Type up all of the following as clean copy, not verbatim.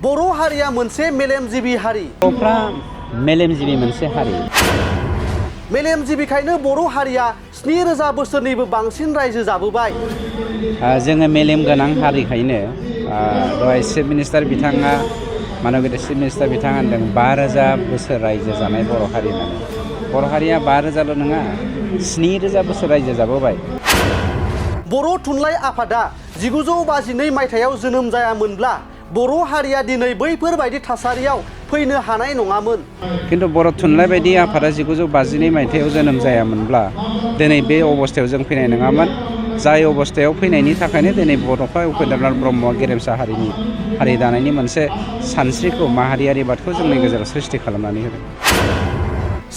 बर' हारिया मोनसे मेलेमजिबि हारि। बर'फ्रा मेलेमजिबि मोनसे हारि। मेलेमजिबिखायनो बर' हारिया 7000 बोसोरनिबो बांसिन रायजो जाबोबाय। जोङो मेलेम गोनां हारिखायनो दहाय चिफ मिनिस्टार बिथाङा मानगोदै चिफ मिनिस्टार बिथाङा होनदों 5000 बोसोर रायजो जानाय बर' हारि होननानै। बर' हारिया 5000ल' नङा 7000 बोसोर रायजो जाबोबाय। बर' थुनलाइ आफादा 1952 मायथाइयाव जोनोम जायामोनब्ला बर' हारिया दिनै बैफोरबायदि थासारियाव फैनो हानाय नङामोन। खिन्थु बर' थुनलाइ बायदि आफादा 1952 मायथाइयाव जोनोम जायामोनब्ला दिनै बे अबस्थायाव जों फैनाय नङामोन। जाय अबस्थायाव फैनायनि थाखायनो दिनै बड'फा उपेन्द्रनाथ ब्रह्मआ गेरेमसा हारि दानायनि मोनसे सानस्रिखौ माहारियारिबादखौ जोंनि गेजेराव सृष्टि खालामनानै होदों।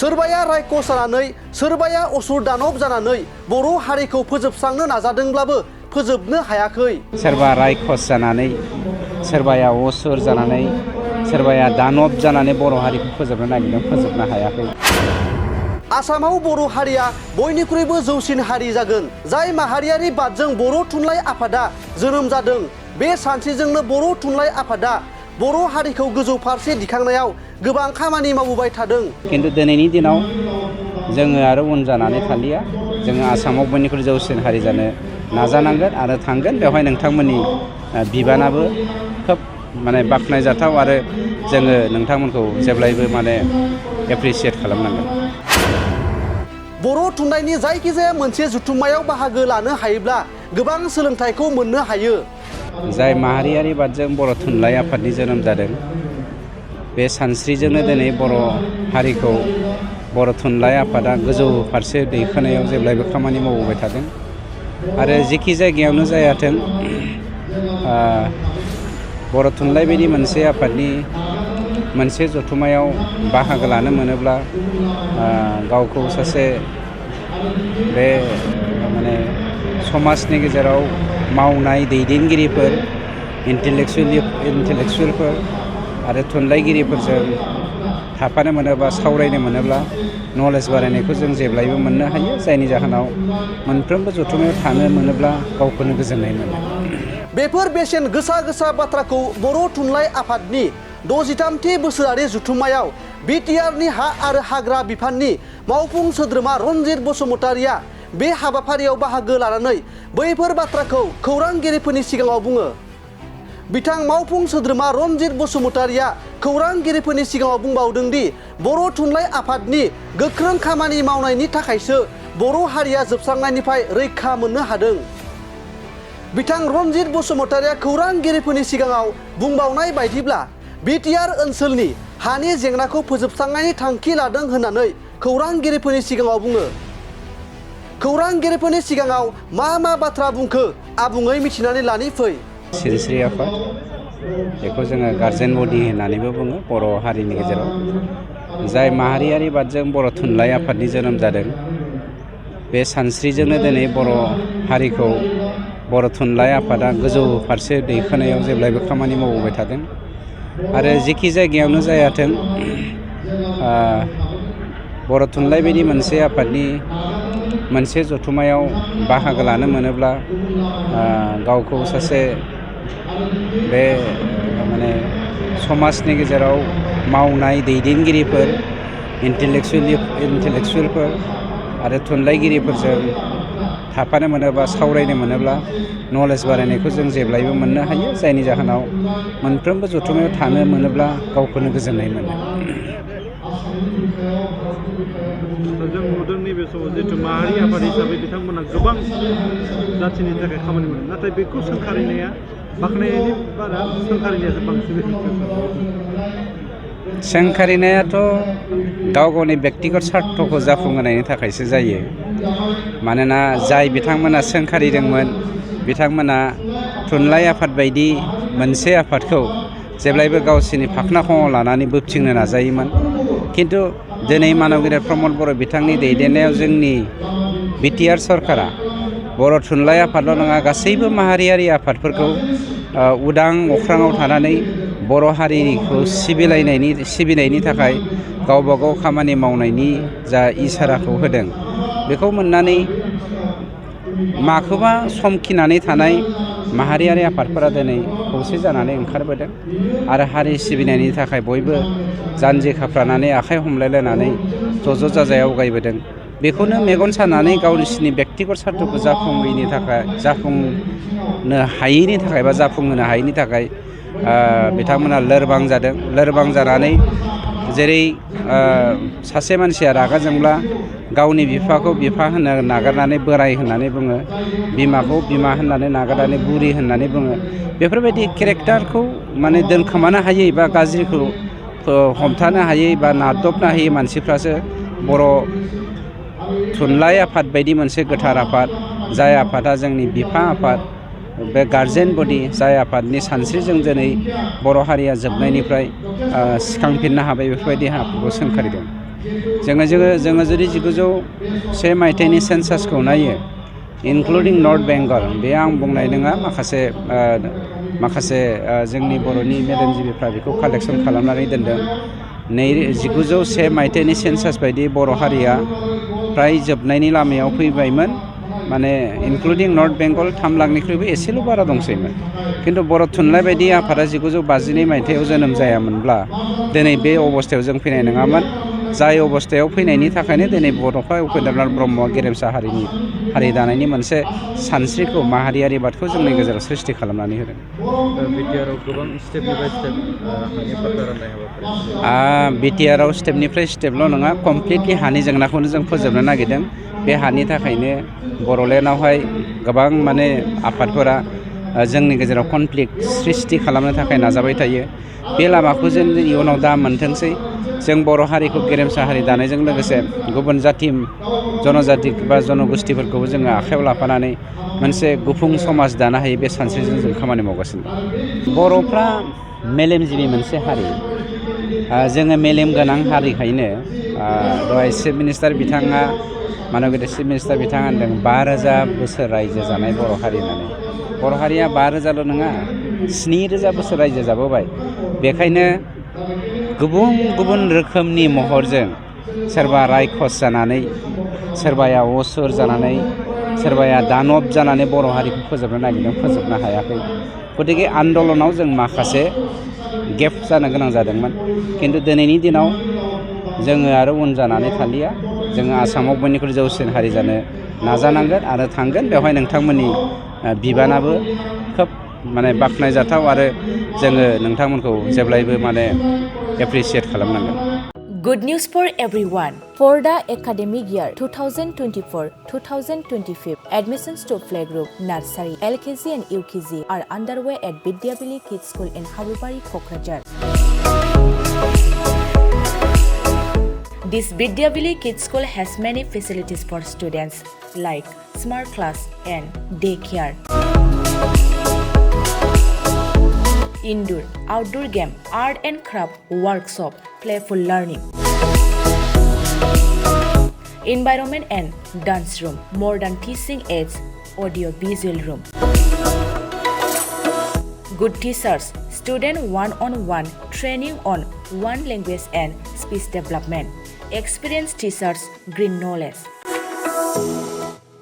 सोरबाया रायख'स जानानै सोरबाया असुर दानब जानानै बर' हारिखौ फोजोबस्रांनो नाजादोंब्लाबो फोजोबनो हायाखै। सोरबा रायख'स जानानै सोरबाया असुर जानानै सोरबाया दानब जानानै बर' हारिखौ फोजोबनो नागिरदों, फोजोबनो हायाखै। आसामाव बर' हारिया बयनिख्रुइबो जौसिन हारि जागोन। जाय माहारियारि बादजों बर' थुनलाइ आफादा जोनोम जादों, बे सानस्रिजोंनो बर' थुनलाइ आफादा बर' हारिखौ गोजौ फारसे दिखांनायाव गोबां खामानि मावबोबाय थादों। खिन्थु दिनैनि दिनाव जोङो आरो उन जानानै थालिया। जोङो आसामाव बयनिख्रुइ जौसिन हारि जानो नाजानांगोन आरो थांगोन। बेवहाय नोंथांमोननि बिबानाबो खोब बाख्नायजाथाव आरो जोङो नोंथांमोनखौ जेब्लायबो एप्रिसियेट खालामनांगोन। बर' थुनलाइनि जायखिजाया मोनसे जथुम्मायाव बाहागो लानो हायोब्ला गोबां सोलोंथाइखौ मोननो हायो। जाय माहारियारि बादजों बर' थुनलाइ आफादनि जोनोम जादों, बे सानस्रिजोंनो दिनै बर' हारिखौ बर' थुनलाइ आफादा गोजौ फारसे दैखोनायाव जेब्लायबो खामानि मावबोबाय थादों। आरो जेखि जायगायावनो जायाथों बर' थुनलाइ बायदि मोनसे आफादनि मोनसे जथुम्मायाव बाहागो लानो मोनोब्ला गावखौ सासे बे समाजनि गेजेराव मावनाय दैदेनगिरिफोर, इन्टेलेक्सुयेलफोर आरो थुनलाइगिरिफोरजों थाफानो मोनोब्ला, सावरायनो मोनोब्ला नलेज बारायनायखौ जों जेब्लायबो मोननो हायो। जायनि जाहोनाव मोनफ्रोमबो जथुम्मायाव थानो मोनोब्ला गावखौनो गोजोननाय मोनो। बेफोर बेसेन गोसा बाथ्राखौ बर' थुनलाइ आफादनि 63थि बोसोरारि जथुम्मायाव बिटिआरनि हा आरो हाग्रा बिफाननि मावफुं सोद्रोमा रनजित बसुमतारिया बे हाबाफारियाव बाहागो लानानै बैफोर बाथ्राखौ खौरांगिरिफोरनि सिगाङाव बुङो। बिथां मावफुं सोद्रोमा रनजित बसुमतारिया खौरांगिरिफोरनि सिगाङाव बुंबावदों दि बर' थुनलाइ आफादनि गोख्रों खामानि मावनायनि थाखायसो बर' हारिया जोबस्रांनायनिफ्राय रैखा मोननो हादों। बिथां रनजित बसुमतारिया खौरांगिरिफोरनि सिगाङाव बुंबावनाय बायदिब्ला बिटिआर ओनसोलनि हानि जेंनाखौ फोजोबस्रांनायनि थांखि लादों होननानै खौरांगिरिफोरनि सिगाङाव बुङो। खौरांगिरिफोरनि सिगाङाव मा बाथ्रा बुंखो आबुङै मिथिनानै लानि फै। सिनस्रि आफाद, बेखौ जोङो गार्जेन बडि होननानैबो बुङो बर' हारिनि गेजेराव। जाय माहारियारि बादजों बर' थुनलाइ आफादनि जोनोम जादों, बे सानस्रिजोंनो दिनै बर' हारिखौ बर' थुनलाइ आफादा गोजौ फारसे दैखोनायाव जेब्लायबो खामानि मावबोबाय थादों। आरो जेखि जायगायावनो जायाथों बर' थुनलाइ बायदि मोनसे आफादनि मोनसे जथुम्मायाव बाहागो लानो मोनोब्ला गावखौ सासे बे समाजनि गेजेराव मावनाय दैदेनगिरिफोर, इन्टेलेक्सुयेलफोर आरो थुनलाइगिरिफोरजों थाफानो मोनोब्ला, सावरायनो मोनोब्ला नलेज बारायनायखौ जों जेब्लायबो मोननो हायो। जायनि जाहोनाव मोनफ्रोमबो जथुम्मायाव थानो मोनोब्ला गावखौनो गोजोननाय मोनो। जों नुदों नैबे समाव जिहेतु माहारि आफाद हिसाबै बिथांमोना गोबां जाथिनि थाखाय खामानि मावदों, नाथाय बेखौ सोंखारिनाया बाख्नायनायनि बारा सोंखारिनायासो बांसिन। सोंखारिनायाथ' गावनि बेक्तिगत सार्थखौ जाफुंहोनायनि थाखायसो जायो। मानोना जाय बिथांमोना सोंखारिदोंमोन, बिथांमोना थुनलाइ आफाद बायदि मोनसे आफादखौ जेब्लायबो गावसोरनि फाखनाखङाव लानानै बोबथिंनो नाजायोमोन। खिन्थु दिनै मानगोदै प्रमद बर' बिथांनि दैदेननायाव जोंनि बिटिआर सरकारा बर' थुनलाइ आफादल' नङा, गासैबो माहारियारि आफादफोरखौ उदां अख्राङाव थानानै बर' हारिखौ सिबिनायनि थाखाय गावबा गाव खामानि मावनायनि जा इसाराखौ होदों, बेखौ मोननानै माखौबा समखिनानै थानाय माहारियारि आफादफोरा दिनै खौसे जानानै ओंखारबोदों आरो हारि सिबिनायनि थाखाय बयबो जानजि खाफ्रानानै आखाइ हमलायलायनानै ज' जाजाय आवगायबोदों। बेखौनो मेगन सानानै गावसिनि बेक्तिगत सार्थखौ जाफुंनो हायैनि थाखाय बा जाफुंहोनो हायैनि थाखाय बिथांमोना लोरबां जादों। लोरबां जानानै जेरै सासे मानसिया रागा जोंब्ला गावनि बिफाखौ बिफा होननो नागारनानै बोराय होननानै बुङो, बिमाखौ बिमा होननानै नागारनानै बुरि होननानै बुङो, बेफोरबायदि केरेक्टारखौ माने दोनखोमानो हायै बा गाज्रिखौ हमथानो हायै बा नादबनो हायै मानसिफ्रासो बर' थुनलाइ आफाद बायदि मोनसे गोथार आफाद, जाय आफादा जोंनि बिफा आफाद, बे गार्जेन बडि, जाय आफादनि सानस्रिजों दिनै बर' हारिया जोबनायनिफ्राय सिखांफिननो हाबाय, बेफोरबायदि आफादखौ सोंखारिदों। जोङो जुदि 1901 मायथाइनि सेन्सासखौ नायो, इनक्लुडिं नर्थ बेंगल, बे आं बुंनाय नङा, माखासे जोंनि बर'नि मेलेमजिबिफ्रा बेखौ कालेक्सन खालामनानै दोनदों। 1901 मायथाइनि सेन्सास बायदि बर' हारिया फ्राय जोबनायनि लामायाव फैबायमोन, माने इनक्लुडिं नर्थ बेंगल 3 लाखनिख्रुइबो एसेल' बारा दंसैमोन। खिन्थु बर' थुनलाइ बायदि आफादा 1952 मायथाइयाव जोनोम जायामोनब्ला दिनै बे अबस्थायाव जों फैनाय नङामोन। जाय अबस्थायाव फैनायनि थाखायनो दिनै बड'फा उपेन्द्रनाथ ब्रह्मआ गेरेमसा हारि दानायनि मोनसे सानस्रिखौ, माहारियारिबादखौ जोंनि गेजेराव सृष्टि खालामनानै होदों। बिटिआरआव गोबां स्टेप बाय स्टेप हानि पाट्टा राननाय हाबाफारि। बिटिआरआव स्टेपनिफ्राय स्टेपल' नङा, कमप्लिटलि हानि जेंनाखौनो जों फोजोबनो नागिरदों। बे हानि थाखायनो बर'लेण्डआवहाय गोबां माने आफादफोरा जोंनि गेजेराव कनफ्लिक्ट सृष्टि खालामनो थाखाय नाजाबाय थायो। बे लामाखौ जों इयुनाव दा मोनथोंसै। जों बर' हारिखौ गेरेमसा हारि दानायजों लोगोसे गुबुन जाथि, जनजाति बा जनगोष्ठिफोरखौबो जोङो आखायाव लाफानानै मोनसे गुफुं समाज दानो हायो, बे सानस्रिजों जों खामानि मावगासिनो दं। बर'फ्रा मेलेमजिबि मोनसे हारि। जोङो मेलेम गोनां हारिखायनो दहाय चिफ मिनिस्टार बिथाङा, माननीय चिफ मिनिस्टार बिथाङा होनदों 5000 बोसोर रायजो जानाय बर' हारि होननानै। बर' हारिया 5000ल' नङा, 7000 बोसोर रायजो जाबोबाय। बेखायनो गुबुन गुबुन रोखोमनि महरजों, सोरबा रायखस जानानै, सोरबाया असुर जानानै, सोरबाया दानब जानानै बर' हारिखौ फोजोबनो नागिरदों, फोजोबनो हायाखै। गतिके आन्दलनाव जों माखासे गेप जानो गोनां जादोंमोन। खिन्थु दिनैनि दिनाव जोङो आरो उन जानानै थालिया। जोङो आसामाव बयनिख्रुइ जौसिन हारि जानो नाजानांगोन आरो थांगोन। बेवहाय नोंथांमोननि बिबानाबो खोब माने बाख्नायजाथाव आरो जोङो नोंथांमोनखौ जेब्लायबो माने एप्रिसियेट खालामनांगोन। Good news for everyone. For the academic year 2024-2025, admissions to playgroup, nursery, LKG and UKG are underway at Vidyavili Kids School in Habubari, Kokrajhar. This Vidyavili Kids School has many facilities for students like smart class and daycare, indoor, outdoor game, art and craft workshop, playful learning, environment and dance room, modern teaching aids, audio visual room, good teachers, student one-on-one training on one language and speech development, experienced teachers, green knowledge.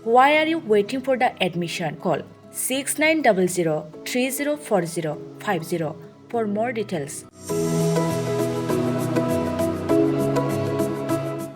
Why are you waiting for the admission? Call 6900 304050 for more details.